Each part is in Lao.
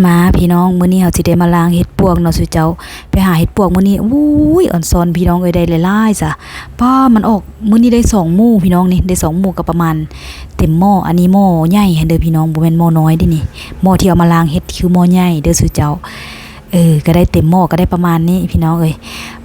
ມາພີ່ນ້ອງ ມື້ນີ້ເຮົາຊິໄດ້ມາລ້າງເຫັດປວກເນາະສູ່ເຈົ້າ. ໄປຫາເຫັດປວກມື້ນີ້ ໂອ້ຍ ອອນຊອນພີ່ນ້ອງເອີຍ ໄດ້ຫຼາຍໆຊະ. ປ້າ ມັນອອກມື້ນີ້ໄດ້ສອງໝູ່ພີ່ນ້ອງນີ້ ໄດ້ສອງໝູ່ກໍປະມານເຕັມໝໍ້. ອັນນີ້ໝໍ້ໃຫຍ່ຫັ້ນເດີພີ່ນ້ອງ ບໍ່ແມ່ນໝໍ້ນ້ອຍເດ້ນີ້. ໝໍ້ທີ່ເອົາມາລ້າງເຫັດຄືໝໍ້ໃຫຍ່ເດີສູ່ເຈົ້າ. ເອີ ກໍໄດ້ເຕັມໝໍ້ ກໍໄດ້ປະມານນີ້ພີ່ນ້ອງເອີຍ.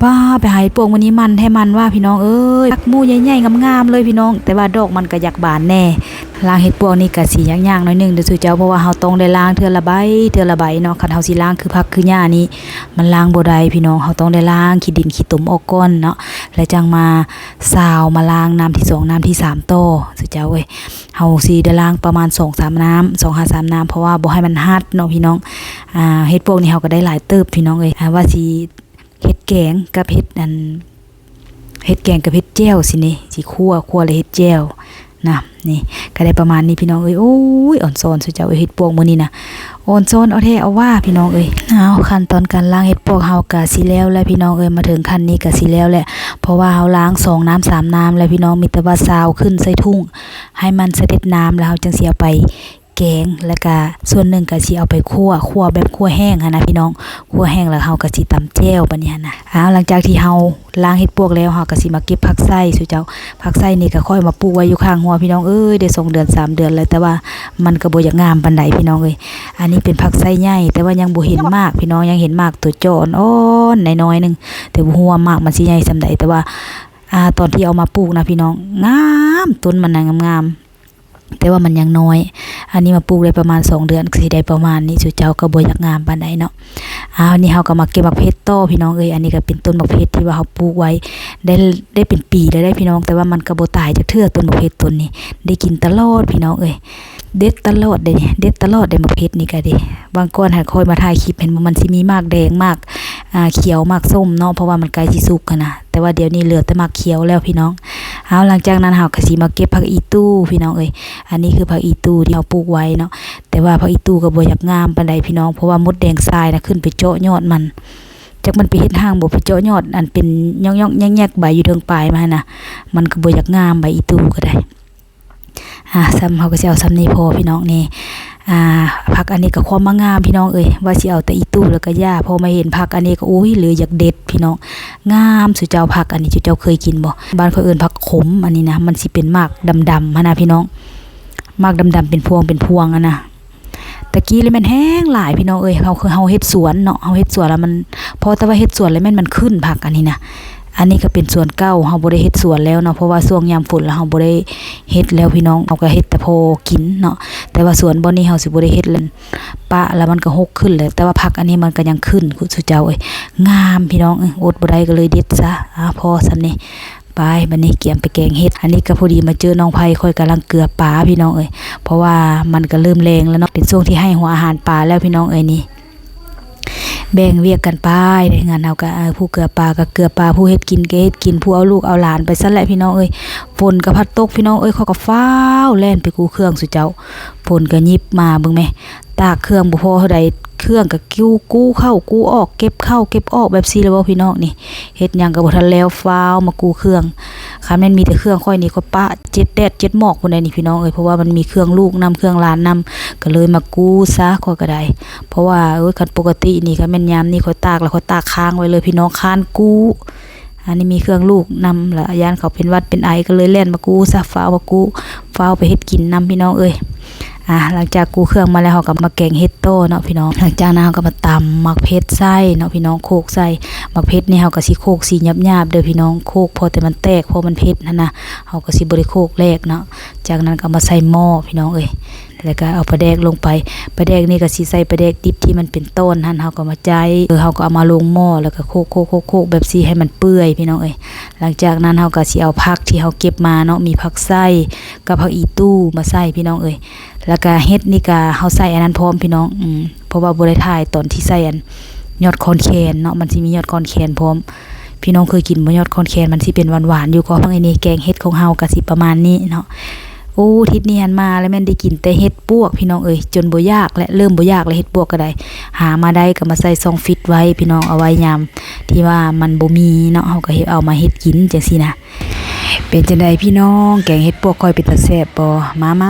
ປ້າ ໄປຫາເຫັດປວກມື້ນີ້ມັນແທ້ມັນວ່າພີ່ນ້ອງເອີຍ. ຜັກໝູ່ໃຫຍ່ໆງາມໆເລີຍພີ່ນ້ອງ ແຕ່ວ່າດອກມັນກໍຢາກບານແດ່. ລ້າງເຫັດປວກນີ້ກໍຊິຍາກໆໜ້ອຍໜຶ່ງເດີສູ່ເຈົ້າ ເພາະວ່າເຮົາຕ້ອງໄດ້ລ້າງເທື່ອລະໃບ ເທື່ອລະໃບເນາະ. ຄັນເຮົາຊິລ້າງຄືຜັກຄືຫຍ້ານີ້ ມັນລ້າງບໍ່ໄດ້ພີ່ນ້ອງ. ເຮົາຕ້ອງໄດ້ລ້າງຂີ້ດິນຂີ້ຕົມອອກກ່ອນເນາະ ແລ້ວຈັ່ງມາຊາວ ມາລ້າງນ້ຳທີສອງ ນ້ຳທີສາມຕໍ່ສູ່ເຈົ້າເອີຍ. ເຮົາຊິໄດ້ລ້າງປະມານສອງສາມນ້ຳ ສອງຫາສາມນ້ຳ ເພາະວ່າບໍ່ໃຫ້ມັນຮັດເນາະພີ່ນ້ອງ. ອ່າ ເຫັດປວກນີ້ເຮົາກໍໄດ້ຫຼາຍເຕີບພີ່ນ້ອງເອີຍ. ອ່າ ວ່າຊິເຮັດແກງກັບເຮັດອັນ ເຮັດແກງກັບເຮັດແຈ່ວຊີ້ນີ້ ຊິຂົ້ວ ຂົ້ວແລ້ວເຮັດແຈ່ວນະ. ນີ້ກໍໄດ້ປະມານນີ້ພີ່ນ້ອງເອີຍ. ໂອ້ຍ ອອນຊອນສູ່ເຈົ້າເອີຍ ເຫັດປວກມື້ນີ້ນະ ອອນຊອນເອົາແທ້ເອົາວ່າພີ່ນ້ອງເອີຍ. ເອົາ ຂັ້ນຕອນການລ້າງເຫັດປວກເຮົາກໍຊິແລ້ວແລ້ວພີ່ນ້ອງເອີຍ. ມາເຖິງຂັ້ນນີ້ກໍຊິແລ້ວແຫຼະ ເພາະວ່າເຮົາລ້າງສອງນ້ຳສາມນ້ຳແລ້ວພີ່ນ້ອງ. ມີແຕ່ວ່າຊາວຂຶ້ນໃສ່ທຸງ ໃຫ້ມັນສະເດັດນ້ຳ ແລ້ວເຮົາຈຶ່ງຊິເອົາໄປ ແກງ ແລ້ວກະສ່ວນໜຶ່ງກະຊິເອົາໄປຂົ້ວ ຂົ້ວແບບຂົ້ວແຫ້ງຫັ້ນນະພີ່ນ້ອງ. ຂົ້ວແຫ້ງແລ້ວເຮົາກະຊິຕຳແຈ່ວບາດນີ້ຫັ້ນນະ. ອ້າວ ຫຼັງຈາກທີ່ເຮົາລ້າງເຫັດປວກແລ້ວ ເຮົາກະຊິມາເກັບຜັກໄຊສູ່ເຈົ້າ. ຜັກໄຊນີ້ກະຂ້ອຍມາປູກໄວ້ຢູ່ຂ້າງຮົ້ວພີ່ນ້ອງເອີຍ ໄດ້ສອງເດືອນສາມເດືອນແລ້ວ ແຕ່ວ່າມັນກະບໍ່ຢາກງາມປານໃດພີ່ນ້ອງເອີຍ. ອັນນີ້ເປັນຜັກໄຊໃຫຍ່ ແຕ່ວ່າຍັງບໍ່ເຫັນໝາກພີ່ນ້ອງ ຍັງເຫັນໝາກຕົວຈໍ່ອ່ອນໆໜ້ອຍໆໜຶ່ງ ແຕ່ບໍ່ຮູ້ວ່າໝາກມັນຊິໃຫຍ່ສ່ຳໃດ. ແຕ່ວ່າ ອ່າ ຕອນທີ່ເອົາມາປູກນະພີ່ນ້ອງ ງາມ ຕົ້ນມັນນະງາມໆ. ແຕ່ວ່າມັນຍັງນ້ອຍ. ອັນນີ້ມາປູກໄດ້ປະມານສອງເດືອນ ກໍຊິໄດ້ປະມານນີ້ສູ່ເຈົ້າ ກໍບໍ່ຢາກງາມປານໃດເນາະ. ອ້າວ ນີ້ເຮົາກໍມາເກັບໝາກເຜັດຕໍ່ພີ່ນ້ອງເອີຍ. ອັນນີ້ກໍເປັນຕົ້ນໝາກເຜັດທີ່ວ່າເຮົາປູກໄວ້ໄດ້ ໄດ້ເປັນປີແລ້ວເດ້ພີ່ນ້ອງ ແຕ່ວ່າມັນກໍບໍ່ຕາຍຈັກເທື່ອ ຕົ້ນໝາກເຜັດຕົ້ນນີ້ ໄດ້ກິນຕະຫຼອດພີ່ນ້ອງເອີຍ. ເດັດຕະຫຼອດເດ້ ເດັດຕະຫຼອດເດ້ ໝາກເຜັດນີ້ກໍເດ້. ບາງກ່ອນຫາຂ້ອຍມາຖ່າຍຄລິບ ເຫັນບໍ່ ມັນຊິມີໝາກແດງ ໝາກ ອ່າ ຂຽວ ໝາກສົ້ມເນາະ ເພາະວ່າມັນໃກ້ຊິສຸກຫັ້ນນະ. ແຕ່ວ່າດຽວນີ້ເຫຼືອແຕ່ໝາກຂຽວແລ້ວພີ່ນ້ອງ. ເອົາ ຫຼັງຈາກນັ້ນເຮົາກໍຊິມາເກັບຜັກອີ່ຕູພີ່ນ້ອງເອີຍ. ອັນນີ້ຄືຜັກອີ່ຕູ່ທີ່ເຮົາປູກໄວ້ເນາະ ແຕ່ວ່າຜັກອີ່ຕູ່ກໍບໍ່ຢາກງາມປານໃດພີ່ນ້ອງ ເພາະວ່າມົດແດງຊາຍນະຂຶ້ນໄປເຈາະຍອດມັນ. ຈັກມັນໄປເຮັດຮັງບໍ່ ໄປເຈາະຍອດອັນເປັນຍອກໆແຍກໆໃບຢູ່ເທິງປາຍມັນຫັ້ນນະ. ມັນກໍບໍ່ຢາກງາມ ໃບອີ່ຕູ່ກໍໄດ້. ອ່າ ສ່ຳ ເຮົາກໍຊິເອົາສ່ຳນີ້ພໍພີ່ນ້ອງນີ້. ອ່າ ຜັກອັນນີ້ກໍຄວາມມາງາມພີ່ນ້ອງເອີຍ ວ່າຊິເອົາແຕ່ອີ່ຕູ່ແລ້ວກໍຢ່າ ພໍມາເຫັນຜັກອັນນີ້ກໍ ໂອ້ຍ ເລີຍຢາກເດັດພີ່ນ້ອງ. ງາມສູ່ເຈົ້າ ຜັກອັນນີ້ ເຈົ້າເຄີຍກິນບໍ່? ບ້ານຂ້ອຍເອີ້ນຜັກຂົມ ອັນນີ້ນະ ມັນຊິເປັນໝາກດຳໆຫັ້ນນະພີ່ນ້ອງ ໝາກດຳໆເປັນພວງເປັນພວງຫັ້ນນະ. ແຕ່ກີ້ລະແມ່ນແຮງຫຼາຍພີ່ນ້ອງເອີຍ ເຮົາ ເຮົາເຮັດສວນເນາະ ເຮົາເຮັດສວນລະມັນ ພໍແຕ່ວ່າເຮັດສວນລະແມ່ນມັນຂຶ້ນຜັກອັນນີ້ນະ. ອັນນີ້ກໍເປັນສວນເກົ່າ ເຮົາບໍ່ໄດ້ເຮັດສວນແລ້ວເນາະ ເພາະວ່າຊ່ວງຍາມຝົນລະເຮົາບໍ່ໄດ້ເຮັດແລ້ວພີ່ນ້ອງ ເຮົາກໍເຮັດແຕ່ພໍກິນເນາະ. ແຕ່ວ່າສວນບ່ອນນີ້ເຮົາຊິບໍ່ໄດ້ເຮັດລະ ປະລະມັນກໍຮົກຂຶ້ນແຫຼະ. ແຕ່ວ່າຜັກອັນນີ້ມັນກໍຍັງຂຶ້ນ ຄຸນສູ່ເຈົ້າເອີຍ ງາມພີ່ນ້ອງເອີຍ. ອົດບໍ່ໄດ້ກໍເລີຍເດັດຊະ. ອາ ພໍສ່ຳນີ້ ໄປ ບາດນີ້ກຽມໄປແກງເຫັດ. ອັນນີ້ກໍພໍດີມາເຈີນ້ອງໄພ ຂ້ອຍກຳລັງເກືອປາພີ່ນ້ອງເອີຍ ເພາະວ່າມັນກໍເລີ່ມແລງແລ້ວເນາະ ເປັນຊ່ວງທີ່ໃຫ້ຫົວອາຫານປາແລ້ວພີ່ນ້ອງເອີຍ. ນີ້ ແບ່ງວຽກກັນໄປ ງານເຮົາກໍ ເອີ ຜູ້ເກືອປາກໍເກືອປາ ຜູ້ເຮັດກິນກໍເຮັດກິນ ຜູ້ເອົາລູກເອົາຫຼານໄປຊັ້ນແຫຼະພີ່ນ້ອງເອີຍ. ຝົນກໍພັດຕົກພີ່ນ້ອງເອີຍ ຂ້ອຍກໍຟ້າວແລ່ນໄປກູ້ເຄື່ອງສູ່ເຈົ້າ. ຝົນກໍຫຍິບມາ ເບິ່ງແມ ຕາກເຄື່ອງບໍ່ພໍເທົ່າໃດ ເຄື່ອງກໍກູ້ ກູ້ເຂົ້າກູ້ອອກ ເກັບເຂົ້າເກັບອອກ ແບບຊີ້ແຫຼະບໍ່ພີ່ນ້ອງ. ນີ້ ເຮັດຫຍັງກໍບໍ່ທັນແລ້ວ ຟ້າວມາກູ້ເຄື່ອງ. ຄັນແມ່ນມີແຕ່ເຄື່ອງຂ້ອຍນີ້ ຂ້ອຍປະເຈັດແດດເຈັດໝອກພຸ້ນໃດນີ້ພີ່ນ້ອງເອີຍ ເພາະວ່າມັນມີເຄື່ອງລູກນຳ ເຄື່ອງຫຼານນຳ ກໍເລີຍມາກູ້ຊະ ຂ້ອຍກໍໄດ້. ເພາະວ່າ ໂອ້ຍ ຄັນປົກກະຕິນີ້ ຄັນແມ່ນຍາມນີ້ຂ້ອຍຕາກແລ້ວ ຂ້ອຍຕາກຄ້າງໄວ້ເລີຍພີ່ນ້ອງ ຄ້ານກູ້. ອັນນີ້ມີເຄື່ອງລູກນຳລະ ຢ້ານເຂົາເປັນຫວັດເປັນໄອ ກໍເລີຍແລ່ນມາກູ້ຊະ ຟ້າວມາກູ້ ຟ້າວໄປເຮັດກິນນຳພີ່ນ້ອງເອີຍ. ອ່າ ຫຼັງຈາກກູ້ເຄື່ອງມາແລ້ວ ເຮົາກໍມາແກງເຫັດຕໍ່ເນາະພີ່ນ້ອງ. ຫຼັງຈາກນັ້ນເຮົາກໍມາຕຳໝາກເຜັດໃສ່ເນາະພີ່ນ້ອງ ໂຂກໃສ່. ໝາກເຜັດນີ້ເຮົາກໍຊິໂຂກສີຫຍາບໆເດີພີ່ນ້ອງ ໂຂກພໍແຕ່ມັນແຕກ ພໍມັນເຜັດຫັ້ນນະ ເຮົາກໍຊິບໍ່ໄດ້ໂຂກແຫຼກເນາະ. ຈາກນັ້ນກໍເອົາມາໃສ່ໝໍ້ພີ່ນ້ອງເອີຍ ແລ້ວກໍເອົາປາແດກລົງໄປ. ປາແດກນີ້ກໍຊິໃສ່ປາແດກດິບທີ່ມັນເປັນຕອນຫັ້ນ ເຮົາກໍມາໄຈ ເອີ ເຮົາກໍເອົາມາລົງໝໍ້ ແລ້ວກໍໂຂກໆໆໆແບບຊີ້ໃຫ້ມັນເປື່ອຍພີ່ນ້ອງເອີຍ. ຫຼັງຈາກນັ້ນເຮົາກໍຊິເອົາຜັກທີ່ເຮົາເກັບມາເນາະ ມີຜັກໄຊກັບຜັກອີ່ຕູ່ມາໃສ່ພີ່ນ້ອງເອີຍ. ແລ້ວກະເຫັດນີ້ກະເຮົາໃສ່ອັນນັ້ນພ້ອມພີ່ນ້ອງ ອືມ ເພາະວ່າບໍ່ໄດ້ຖ່າຍຕອນທີ່ໃສ່ອັນຍອດຄອນແຄນເນາະ ມັນຊິມີຍອດຄອນແຄນພ້ອມ. ພີ່ນ້ອງເຄີຍກິນບໍ່ຍອດຄອນແຄນ ມັນຊິເປັນຫວານໆຢູ່ກໍ. ເບິ່ງອັນນີ້ແກງເຫັດຂອງເຮົາກະຊິປະມານນີ້ເນາະ. ໂອ້ ທິດນີ້ຫັ້ນມາແລ້ວແມ່ນໄດ້ກິນແຕ່ເຫັດປວກພີ່ນ້ອງເອີຍ ຈົນບໍ່ຢາກແລະ ເລີ່ມບໍ່ຢາກແລະ ເຫັດປວກກະໄດ້. ຫາມາໄດ້ກະມາໃສ່ຊ່ອງຟຣີດໄວ້ພີ່ນ້ອງ ເອົາໄວ້ຍາມທີ່ວ່າມັນບໍ່ມີເນາະ ເຮົາກະເຮັດ ເອົາມາເຮັດກິນຈັ່ງຊີ້ນະ. ເປັນຈັ່ງໃດພີ່ນ້ອງ ແກງເຫັດປວກຂ້ອຍເປັນຕາແຊບບໍ່? ມາ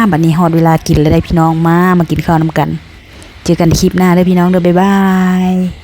ໆໆໆ ບາດນີ້ຮອດເວລາກິນແລ້ວເດ້ພີ່ນ້ອງ ມາ ມາກິນເຂົ້ານຳກັນ. ເຈີກັນຄລິບໜ້າເດີພີ່ນ້ອງເດີ ບາຍບາຍ.